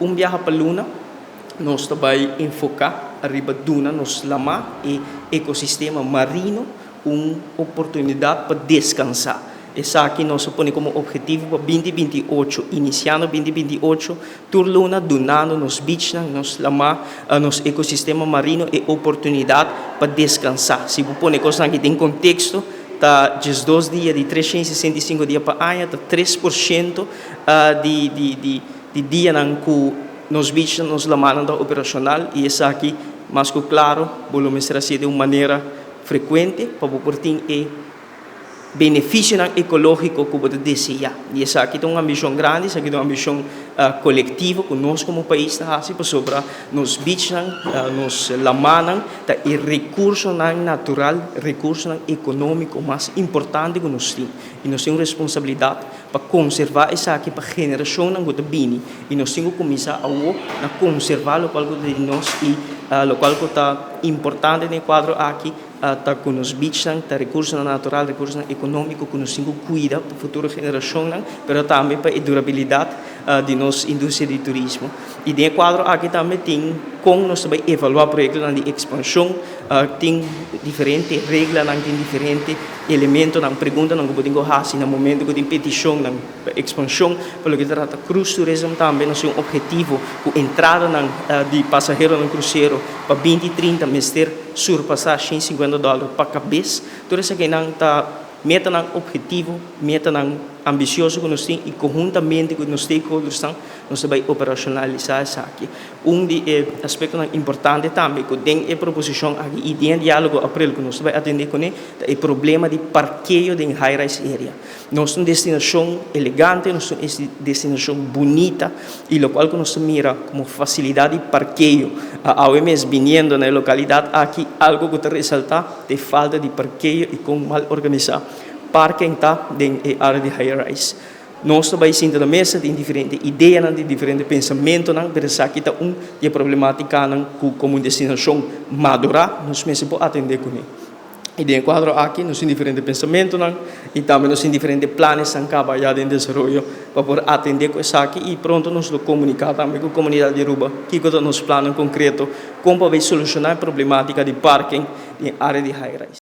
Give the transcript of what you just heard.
Un biaha pa luna, nos ta bay enfoca riba duna nos lama y ecosistema marino un oportunidad pa descansa. Esaki nos a pone como obhetivo pa 2028, iniciando 2028, tur luna dunando nos beachnan, nos lama, nos ecosistema marino e oportunidad pa descansa. Si bo pone cosnan aki den contexto, ta 12 dia di 365 dia pa aña, ta 3% di dianan cu nos beach, nos lamanan ta operacional, y esaki, mas cu claro, bo lo mester haci di un manera frecuente pa por tin e beneficionan ecologico cu bo ta desea. Y esaki ta un ambicion grandi, esaki ta un ambicion colectivo cu nos como pais ta haci, pasobra nos beachnan, nos lamanan, ta e recursonan natural, recursonan economico mas importante cu nos tin. Y nos tin un responsabilidad pa conserva esaki pa generacionnan cu ta bini. Y nos tin cu cuminsa awo na conserva locual cu di nos y locual cu ta importante den e cuadro aki ta cu nos beachnan, ta recursonan natural, recursonan economico cu nos tin cu cuida pa futuro generacionnan, pero tambe pa e durabilidad di nos industria di turismo. Y den e cuadro aki tambe tin con nos tambe evalua proyectonan di expansion, tin diferente reglanan, tin diferente elementonan, preguntanan cu bo tin cu haci na momento cu tin peticionnan pa expansion. Pa loke ta trata cruise tourism tambe, nos tin un obhetivo cu entradanan di pasaheronan crucero pa 2030 mester surpasa $150 pa cabes. Tur esakinan ta metanan obhetivo, metanan ambicioso cu nos tin, y conhuntamente cu nos stakeholders nos ta bay operacionalisa esaki. Un di e aspectonan importante tambe cu den e proposicion aki y den dialogo april cu nos ta bay atende cune, ta e problema di parkeo den high-rise area. Nos ta un destinacion elegante, nos ta un destinacion bunita, y locual cu nos ta mira como facilidad di parkeo, awe mes biniendo na e localidad aki, algo cu ta resalta ta falta di parkeo y con mal organisa parking ta den e area di high-rise. Nos ta bay sinta na mesa, tin diferente ideanan, tin diferente pensamentonan, pero esaki ta un di e problematicanan cu como un destinacion madura nos mester por atende cune. Y den e cuadro aki nos tin diferente pensamentonan y tambe nos tin diferente planenan caba ya den desaroyo pa por atende cu esaki, y pronto nos lo comunica tambe cu e comunidad di Aruba kico ta nos plannan concreto con pa soluciona e problematica di parking den area di high rise.